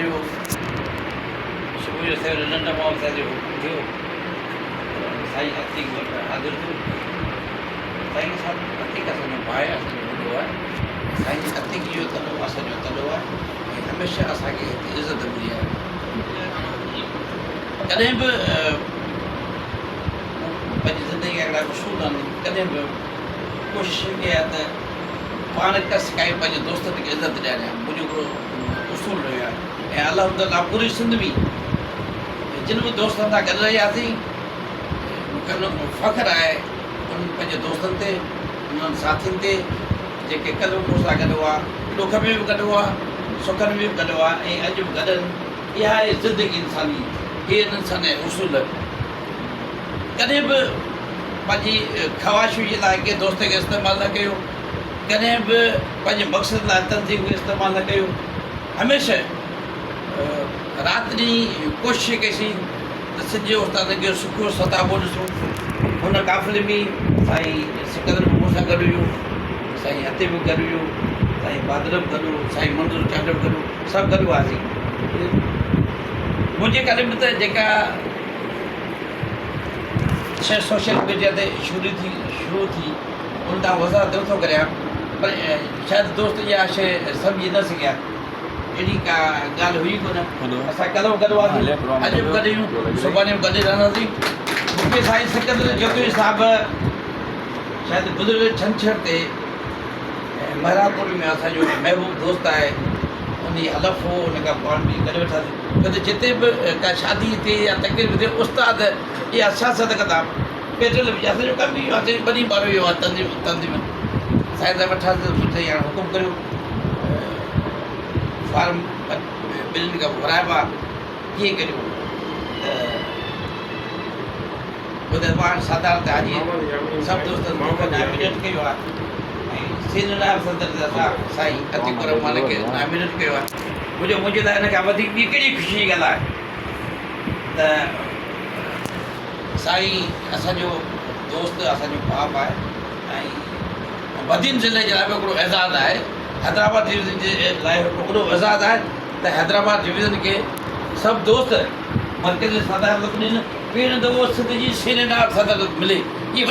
جو صبح جو سوير ننڍ اماوسيا جو حڪم ٿيو ته سائين عتيق وٽ حاضر ٿيو. سائين صاحب عتيق اسان جو ڀاء اسان جو وڏو آهي. سائين عتيق جو تڏو اسان جو تڏو آهي ۽ هميشه اسان کي هتي عزت ملي آهي. ڪڏهن به پنهنجي زندگي جا اهڙا اصول آهن ڪڏهن به ڪوشش ڪئي آهي ته پاڻ ڪس ڪائي پنهنجي دوستن کي عزت ڏياريان منهنجو هڪڙو اصول رهيو آهي ۽ الحمد الله پوري سنڌ ۾ جن به دوستن سان گڏ رهياسين مون کي ان فخر آهي انهن پنهنجي دوستن تي انهن ساٿين تي جيڪي ڪلهه به مون سان گڏ هئا ڏک ۾ به گڏ هئا سکن ۾ به گڏ هئا ۽ اڄ به گڏ آهن اها آهي زندگي انساني اهي آهن انساني اصول ڪڏهن به پنهنجي خواهش جي لاء ڪنهن دوست کي استعمال نه ڪيو، ڪڏهن به پنهنجي مقصد لاء تنظيم کي استعمال نه ڪيو، هميشه رات ڏينهن ڪوشش ڪئي سين ته سنڌ جي استادن کي سکيو ستابو ڏسون. هن قافلي ۾ سائين سڪندر به مون سان گڏ هيو، سائين عطي به گڏ هيو، سائين بادل به گڏ هو، سائين منظور چانڊيو به گڏ هو، سڀ گڏ هئاسين. منهنجي خيال ۾ ته جيڪا شيء سوشل ميڊيا تي شروع ٿي شروع ٿي ان تان وضاحت نٿو ڪريان پر شايد دوست اها شيء سمجهي نه سگهيا اهڙي ڪا ڳالهه هئي ڪونه اسان ڪلهه به گڏ هئاسين اڄ به گڏ آهيون سڀاڻي به گڏ رهنداسين مونکي سائين سڪندر جتوئي صاحب شايد گذريل ڇنڇر تي مهراپور ۾ اسان جو محبوب دوست آهي ان جي حلف هو ان کان پاڻ به گڏ ويٺاسين ڇو ته جتي به ڪا شادي ٿئي يا تقريب ٿئي استاد اها سياست ڪندا پيٽرول به اسان جو ڪم ئي اهو آهي ٻني ٻارو اهو آهي تنظيم تنظيم سائين صاحب ويٺاسين ته سائين هاڻي حڪم ڪريو فارم ٻنهي کان گهرائبا ڪيئن ڪريون ته ٻڌايو پاڻ صدارت حاجي سڀ دوستن مون کي نامينيٽ ڪيو آهي ۽ سينئر نائب صدر تي اسان سائين عتيق الرحمان کي نامينيٽ ڪيو آهي منهنجو منهنجي لاء ان کان وڌيڪ ٻي ڪهڙي خوشي جي ڳالهه آهي ته سائين اسان جو دوست اسان جو باپ آهي ۽ بدين ضلعي جي لاء به هڪڙو اعزاز آهي حيدرآباد ڊويزن جي لاء هڪڙو وڏو اعزاز آهي ته حيدرآباد ڊويزن کي سڀ دوست مرڪزي صدارت ڏين پهريون دفعو سنڌ جي سينئر نائب صدر ملي.